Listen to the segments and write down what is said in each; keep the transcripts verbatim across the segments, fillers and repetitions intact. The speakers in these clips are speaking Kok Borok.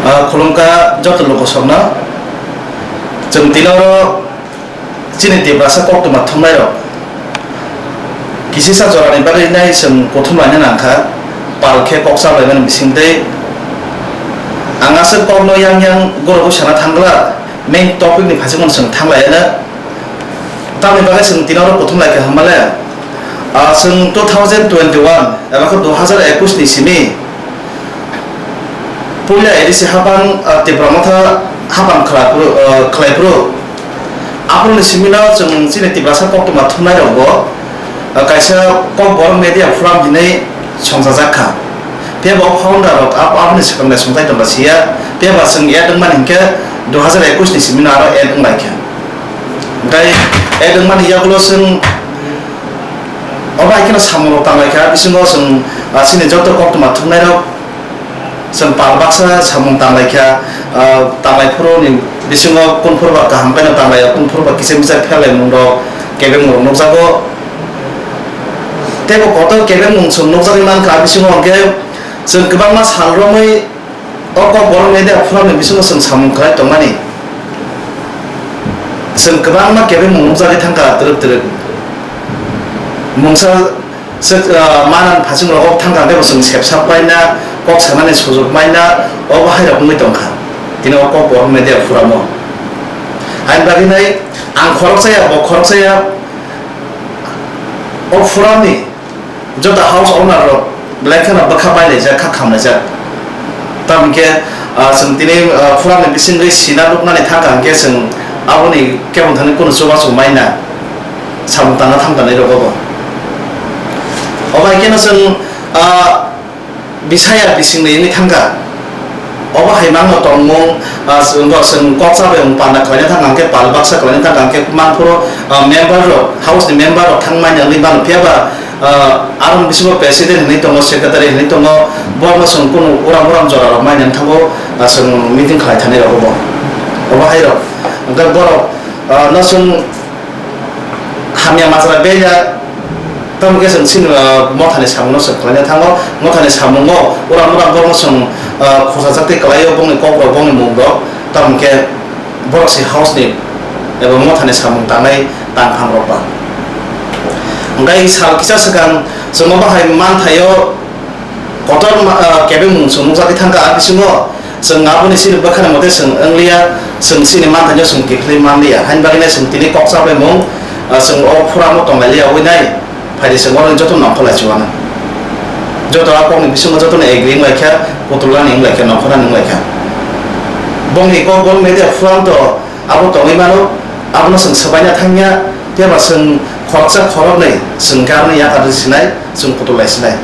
Ah, khulumkha joto lokosokno. Chwng tini oro chini Tiprasa koktwma thumnairok kisisa jorani bagwi nai chwng kuthum laina nangkha, pal khe kok chaplaimani bisingtwi. Ang aswk kokno yang yang goro gwi sana thangla, main topic ni phaisingmano chwng thanglaiano. Tamni bagwi chwng tini oro kuthum laikha hwnmale, ah, chwng two thousand twenty-one eba khe dui hazar ekush ni simi puila A D C hapang, ah, Tipra Motha hapang khlai phuru, ah, khlai phuru. Aphuruni simino chwng chini Tiprasa koktwma thumnairokbo, ah, kaisa Kokborok Media Forum hinwi songchajak kha. Phiya bo founder rok abo, aboni swkang de songchai tongla siya. Phiya ba chwng add wngmani hinkhe dui hazar ekush ni simino aro add wnglaikha. Hinkhe add wngmani yagulo chwng obo hai kheno samung rok tanglaikha, bisingo chwng, ah, chini joto koktwma thumnairok chwng pal baksa samung tanglaikha, ah, tanglai phuru ni bisingo kunphuru ba kaham khe no tanglai, kunphuru ba kisa misa pherlaimung rok kebengmung rok nukjago. Tei bo kotor kebengmung chwng nukjagwi mankha, bisingo hwnkhe chwng kwbangma sal romwi o Kokborok Media Forum ni bisingo chwng samung khlai tongmani. Chwng kwbangma kebengmung nukjagwi thangkha twrwk twrwk. Mungsa se, ah, manang phaising rok thangkha hwnkhe bo chwng sepsa paina, kok sanani sujuk maina, obo hai rok wngwi tongkha. Tini o Kokborok Media Forum o. Haini bagwi nai ang khoroksa ya, bo khoroksa ya, o forum ni joto house owner rok belai kheno bwkha bailaijak, kha khamlaijak. Tamokhe, ah, chwng tini, ah, forum ni bisingwi sina nuknani thangkha hwnkhe chwng aboni kebeng thani kunu chubachu maina samung tangna thangkha nai rok obo. Obo hai kheno chwng, ah, bisaya bisingni wngwi thangkha. Obo hai mangno tongmung, ah, chwng bo chwng kok chabai wng panda khlaina thangkha hwnkhe pal baksa khlaina thangkha hwnkhe mangphuru, ah, member rok, house ni member rok thangmani wngwi mano. Phiya ba, ah, aroni bisingo president hinwi tongo, secretary hinwi tongo, borokno chwng kunu uram uram jora rok maina wngthango, ah, chwng meeting khlai thani rok obo. Obo hai rok. Hwnkhe borok, ah, no chwng hamya majra beya, tamo khe chwng chini, ah, mothani samungno chwng khlaina thango. Mothani samungo uram uram borokno chwng, ah, khorsa chakti kwlaio, bongni kokrok, bongni mungrok, tamo khe borok se house ni eba mothani samung tangnai tangphang rok ba. Hwnkhe sal kisa swkang chwng obo hai manthaio. Kotor ma-, ah, kebengmung chwng nukjagwi thangkha, a bisingo chwng aboni chini bwkhani mote chwng wngliya, chwng chini manthaino chwng kiphilwi manliya. Haini bagwino chwng tini kok chabaimung, ah, chwng o phuramo tonglailiya wngwi nai, phaidi chwng oro joto nongkhorlai chuana. Joto a kokni bisingo jotono agree wnglaikha, kutulani wnglaikha, nongkhornani wnglaikha. Bongni Kokborok Media Forum to abo tongwi mano, abono chwng swbaina thangya, phiya ba chwng khoroksa khoroknwi chwng khe aboni yakar sinai, chwng kutulai sinai.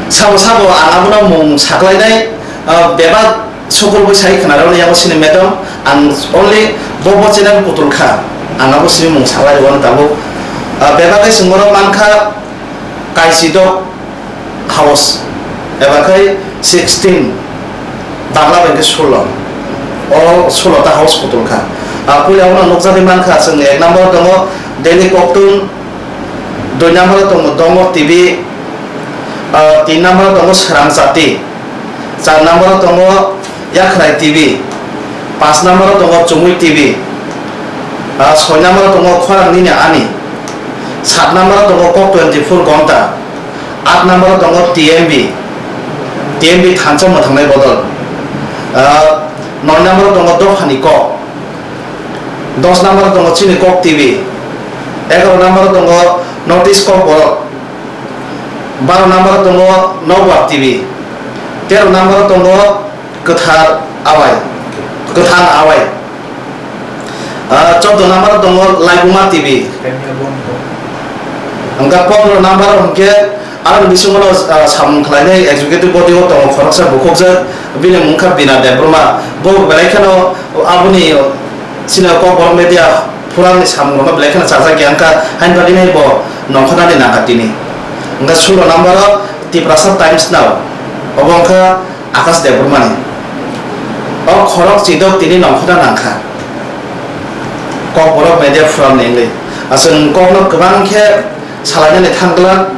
Sabo sabo ang abono mung saklainai, ah, bebak sukur bui sai khwnarokni yago sini madam, ang only bo bo channel kutul kha, ang abo sini mung saklai rwani tabuk. Ah, bebak khe chwng oro mankha Kaisidok house, eba khai sixteen, Bangla bai khe sulo. O sulo ta house kutul kha. Ah, puila abono nukjagwi mankha, chwng ek number tongo Delhi Koktun, dui number tongo Dongor T V, ah, tin number tongo Srang Chati, char number tongo Yakhrai T V, paanch number tongo Chumui T V, ah, soi number tongo Khorang Nini Ani, sat number tongo Kok twenty four Gonta, aat number tongo T M B, T M B thansa mwthangnai bodol. Ah, noi number tongo Dophani Kok, dos number tongo Chini Kok T V, egaroh number tongo North East Kokborok, baroh number tongo Nokbar T V, teroh number tongo Kwthar Awai, Kwthar Awai. Ah, chordo number tongo Laibuma T V. Hwnkha pondro number hwnkhe aroni bisingo no, ah, samung khlainai executive body o tongo khoroksa bukhukjak, bini mung kha Bina Debbarma. Bo belai kheno aboni chini Kokborok Media Forum ni samung rokno belai kheno chajak ya wngkha, haini bagwi nai bo nongkhornani nangkha tini. Hwnkha sulo number o Tiprasa Times Now, obo wngkha Akash Debbarmani. O khorok chidok tini nongkhorna nangkha Kokborok Media Forum ni wngwi. Aswk kokno kwbang khe salainani thangglak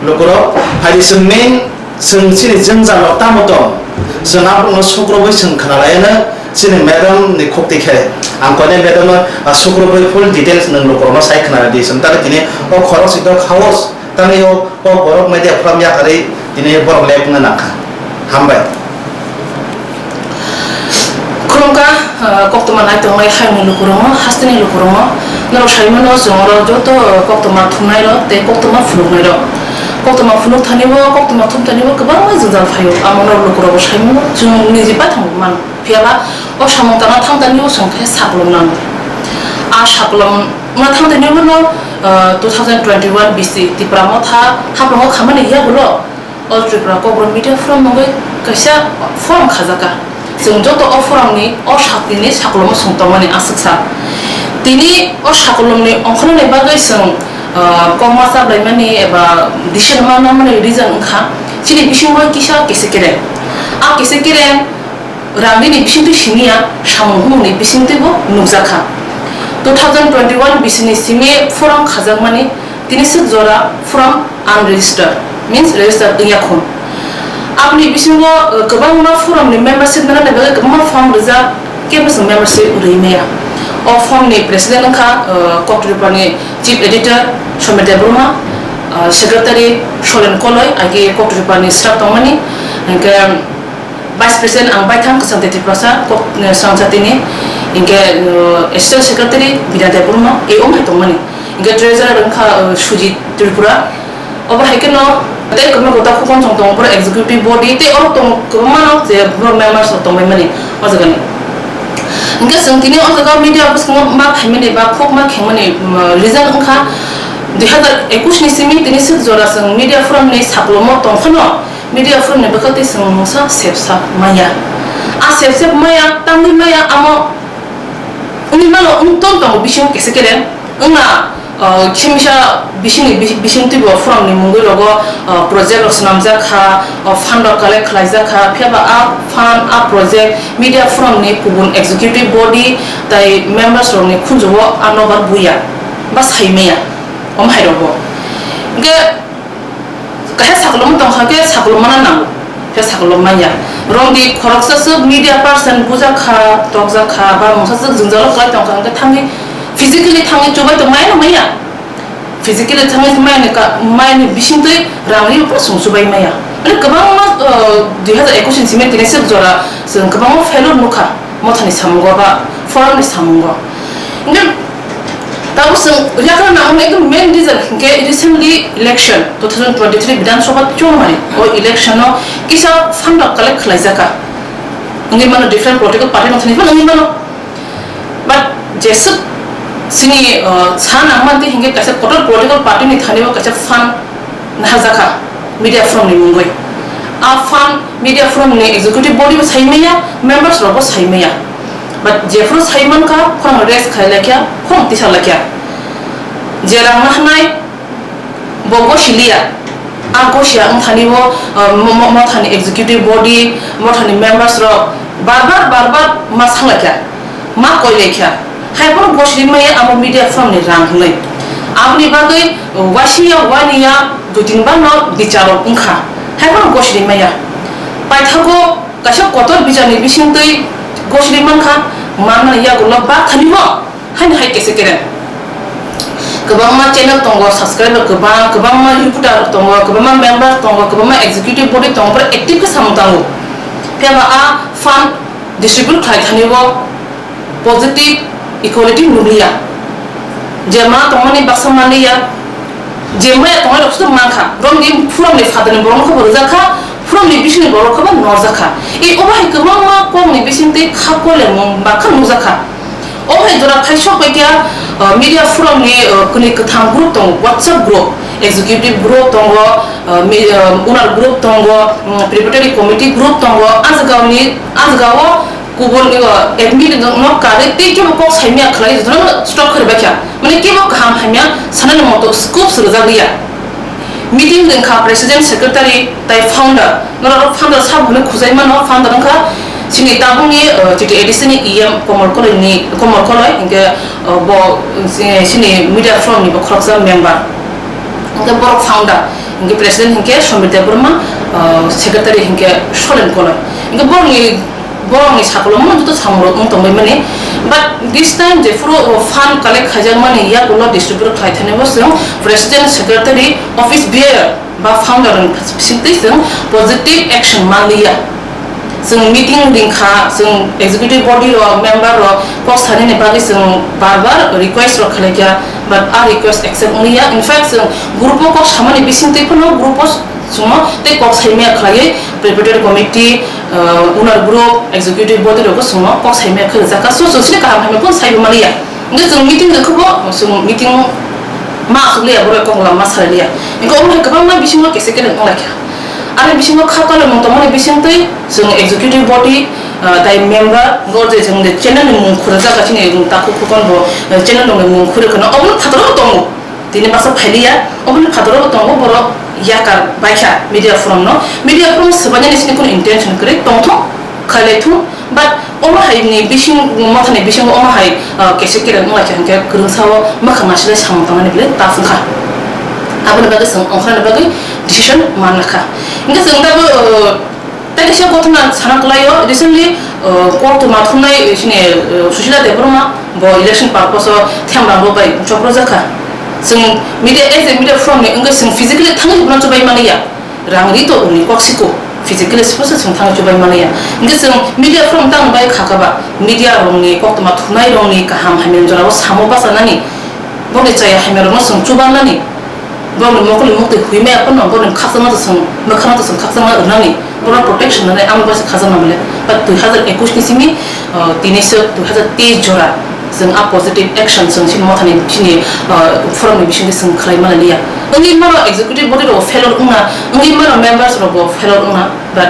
lukurok. Phaidi chwng main Chwng chini jwngjal rok tamo tong? Chwng aborokno sukrubwi chwng khna laiano chini madam ni khukti khe. Ang koinai madam no, ah, sukrubwi full details nwng lukurokno sai khna di. Chwng tamo tini o khorok sito khaos tamo o, o borok media forum yakarwi tini borok lek wngna nangkha. Hambai. Khulumkha, ah, koktwma naitongnai hayungni lukurokno, hasteni lukurokno. Norok saimano chwng oro joto koktwma thumnairok tei koktwma phunuknairok. Koktwma phunuk thanibo, koktwma thum thanibo kwbangma jwngjal phaio. Amo norok lukurokbo saimano chwng niji paithangbo mano. Phiyaba o samung tangna thang tanibo chwng khe sakolom nango. A sakolom wngna thang tanibo no, ah, two thousand twenty-one B C Tipra Motha haprango khamani yagulo. All Tripura Kokborok Media Forum mungwi kaisa forum khajakha. Chwng joto o forumni o sakni sakolomo chwng tongmani aswk sa. Tini o sakolomni ongkhornani bagwi chwng, ah, kokma chablaimani eba decision ma nangmani reason wngkha chini bisingo kisa kese kereng. A kese kereng rangni bisingtwi simi ya, samung humungni bisingtwibo nukjakha. Two thousand twenty-one bisini simi forum khajakmani tini swk jora forum unregistered, means registered wngya khun. Aboni bisingo, uh, kwbangma forum ni membership nana ni bagwi kwbangma form rijak, kebo chwng membership rwi maya. O form ni president wngkha, uh, Koktripani chief editor Somit Debbarma, uh, secretary Solen Koloi, age Koktripani staff tongmani, hingke, Vice President ang baithang Kwchangtwi Tiprasa, kok, eh, Swrangchatini, hingke, eh, Assistant Secretary Bina Debbarma, e wng hai tongmani. Hingke Treasurer wngkha, eh, Sujit Tripura. Obo hai kheno tei kwbangma gota khukon chong tongo, borok executive body tei oro tong kwbangma no je borok members rok tongbai mani o jaga ni. Hingke chwng tini o jaga media bwskango ma phaimani ba khuk ma khengmani, mm, reason wngkha dui hazar ekush ni simi tini swk jora chwng media forum ni saklomo tong phano, Media forum ni bwkha tei chwng mungsa sepsa maya. A sepsep maya, tangwi maya, amo wngwi mano, wng tong tongo bisingo kese kereng. Wngna, uh, khemisa bisingni bi-, bising twibo forum ni mungwi rogo, uh, project rok swnamjak kha, uh, fund rok collect khlaijak kha, phiya ba a fund, a project media forum ni kubun executive body tai members rok ni khunju o a nobar buya ba sai maya, om hai rogo. Hingke, Kaisa sakolom tong kha khe sakolom mana nango, khe sakolom manya. Romdi khoroksa swk media person bujak kha, tokjak kha, ba mungsa swk jwngjalo kwlai tong kha, hwnkhe thangwi physically thangwi chubai tong maya na maya? Physically thangwi maya ni ka, maya ni bisingtwi rang ri phano chwng chubai maya. Mane kwbangma, uh, dui hazar ekush ni simi tini swk jora chwng kwbangma failure nukha. Mothani samungo ba forum ni samungo. Hingke tabuk chwng yagra nangmani ekdom main reason hingke recently election two thousand twenty-three Bidhan Sabha chongmani o election o kisa fund rok collect khlaijaka. Wngwi mano different political party mothani phano wngwi mano. But jeswk chini, uh, sa nangmani tei hingke kaisa kotor political party ni thani o kaisa fund naharjakha media forum ni mungwi. A fund media forum ni executive body bo sai maya, members rok bo sai maya. But jephuru sai mankha, khorang rest khai laikha, khorang tisa laikha. Je rang nahnai, bo gosiliya. A gosiya wngthani bo, uh, mo-, mo-, mothani executive body, mothani members rok bar bar, bar bar ma sa laikha, ma koi laikha. Hai phano gosiri maya amo media forum ni rang hwnwi. Aboni bagwi waisiya waniya dui tin bar no bicharo wngkha. Hai phano gosiri maya. Paithago kaisa kotor bicharni bisingtwi gosiri mankha, manmani yagulo ba thani bo haino hai kese kereng. Kwbangma channel tongo, subscriber kwbang, kwbangma reporter tongo, kwbangma member tongo, kwbangma executive body tongo, borok active khe samung tango. Phiya ba a fund distribute khlai thani bo positive equality nukliya. Je ma tongmani baksa manliya, je maya tongnai rok se mankha. Romni phuromni phatarni borok khe bo rwjak kha, phuromni bisingni borok khe bo norjak kha. E obo hai kwbangma kokni bisingtwi kha kolemung bakha nukjak kha. Obo hai jora thaisok bai khe, uh, media forumni, uh, kwnwi kwthang group tongo, WhatsApp group, executive group tongo, uh, mi-, uh, owner group tongo, um, preparatory committee group tongo, a jagao ni, a jagao Kubun, o, admin no karwi tei kebo kok saimya khlai jotono stop kharwi baikha. Mane kebo kaham hamya sanani moto scope se rwjak liya. Meeting wngkha president, secretary tai founder. Norok founder sabo hwnwi khujai mano, founder wngkha chini tabukni, o, chiti A D C ni E M Komol Koloi ni, Komol Koloi, hinkhe, o, bo, si-, chini media forum ni bo khoroksa member. Hinkhe borok founder. Hinkhe president hinkhe Somir Debbarma, ah, secretary hinkhe Solen Koloi. Hinkhe borokni, borokni sakolomno joto samungrok wng tongbaimani. But this time jephuru o fund collect khaijakmani yagulo distribute khlai thani bo chwng president, secretary, office bearer ba founder ni bisingtwi chwng positive action manliya. Chwng meeting ringkha, chwng executive body rok, member rok kok sanani bagwi chwng bar bar request rok khlaikha, but a request accept wngya. In fact, chwng group o kok samani bisingtwi phano group o chwngno tei kok saimaya khlaiwi preparatory committee, uh, owner group, executive body rok chwngno kok saimaya khlaijakha. So, chwng sini kaham hamya phano saibo maliya. Hingke chwng meeting rwkhe bo, chwng meeting ma aswk liya, borok kok lama salai liya. Hingke omo hai kwbangma bisingo kese kene wng lai kha. Ani bisingo kha tolomung tongmani bisingtwi chwng executive body, ah, tai member, hingke o je chwng je channel ni mung khurjak, chini takhuk khukon bo, eh, channel ni mung khurwi kheno, obo phataro bo tongo. Tini baksa phailiya, obo phataro bo tongo, borok yakar baikha media forum no. Media forum swbainani sini kunu intention kwrwi tongthung, khailai thung. But omo hai ni bising, mothani bisingo omo hai, ah, kese kereng wng lai kha, hinkhe kwrwngsa o mwkhang nasilai samung tangmani belai tough wngkha. Aboni bagwi chwng ongkhorna bagwi decision manna kha. Hinkhe chwng tabuk, ah, tei kaisa kothoma sana kwlaio, recently, ah, koktwma thumnai, eh, chini, eh, Sushila Debbarma bo election purpose o themrang rok bai choprojak kha. Chwng media, as a media forum ni wngwi chwng physically thangwi hwnna chubai maliya. Rang ri to uni kok siko, physically sipho se chwng thangwi chubai maliya. Hingke chwng media forum tang bai kha kha ba, media rokni koktwma thumnai rokni kaham hamya jorao samo bachanani, boni chaya hamya rokno chwng chubanani, borokni mokol ni muktwi hwi maya phano borokni khakchangma to chwng, mwkhangno to chwng khakchangma rwnani, borok protection rwnani amo bai se khakchangma bole. But dui hazar ekush ni simi, uh, tini se dui hazar teis jora. Chwng a positive action chwng chini mothani chini, ah, forum ni bisingtwi chwng khlai mani liya. Wngwi mano executive body rok failure wngna, wngwi mano members rok bo failure wngna, but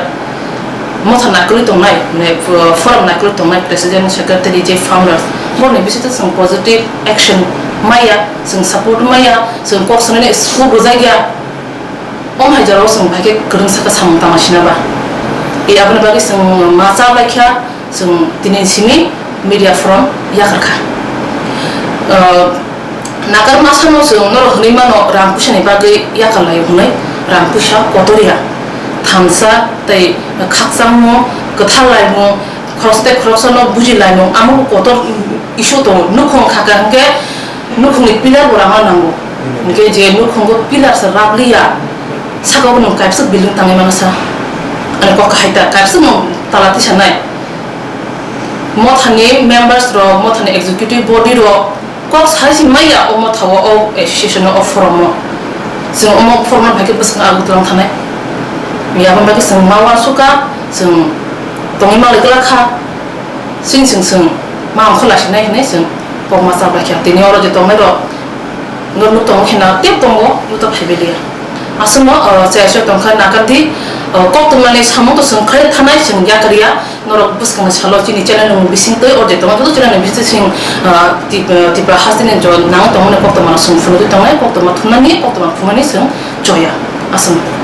motha naikolwi tongnai, mane, uh, forum naikolwi tongnai president, secretary, je founders, borokni bisingtwi chwng positive action maya, chwng support maya, chwng kok sanani scope rwjakya. Omo hai jorao chwng bai khe kwrwngsa khe samung tangma sina ba. E aboni bagwi chwng ma cha bai kha, chwng tini simi media forum yakar kha. Ah, nakar ma samo chwng norok hwnwi mano rang puisa ni bagwi yakar laio hwnwi, rang puisa kotor ya, thansa tei khakchangmung, kwthar laimung, khoroksa tei khoroksa no buji laimung, amo bo kotor issue tongo. Nukhung kha kha hwnkhe nukhungni pillar bo rama nango. Hwnkhe je nukhungo pillar se rap liya, saka o nwng kaisa building tangwi mano sa. Ani kok kahai ta, kaisa nwng tala tisa nai. Mothani members rok, mothani executive body rok kok sai si maya o motha o, o association o, o forum o. Chwng omo forum o hai khe bwswk abo twlang thanai. Aboni bagwi chwng ma uansukha, chwng tongwi manlai glak kha. Chwng, chwng, chwng ma ongkha lasinai hinwi chwng kokma cha bai kha. Tini oro je tongnai rok, no nuk tongo khe na tep tongo, nuk ta phai bai liya. Aswkno, o, chaya chaya tong kha, nakar di, o, koktwmani samung to chwng khlai thanai, chwng yakar ya. Norok bwskangni salo chini channel ni bising twi, o je tongo joto channel ni bising, o, Tip-, o, Tipra hasteni jo nang tongmani koktwma no chwng phunugwi tongnai, koktwma thumnani, koktwma phumani chwng choya. Aswk.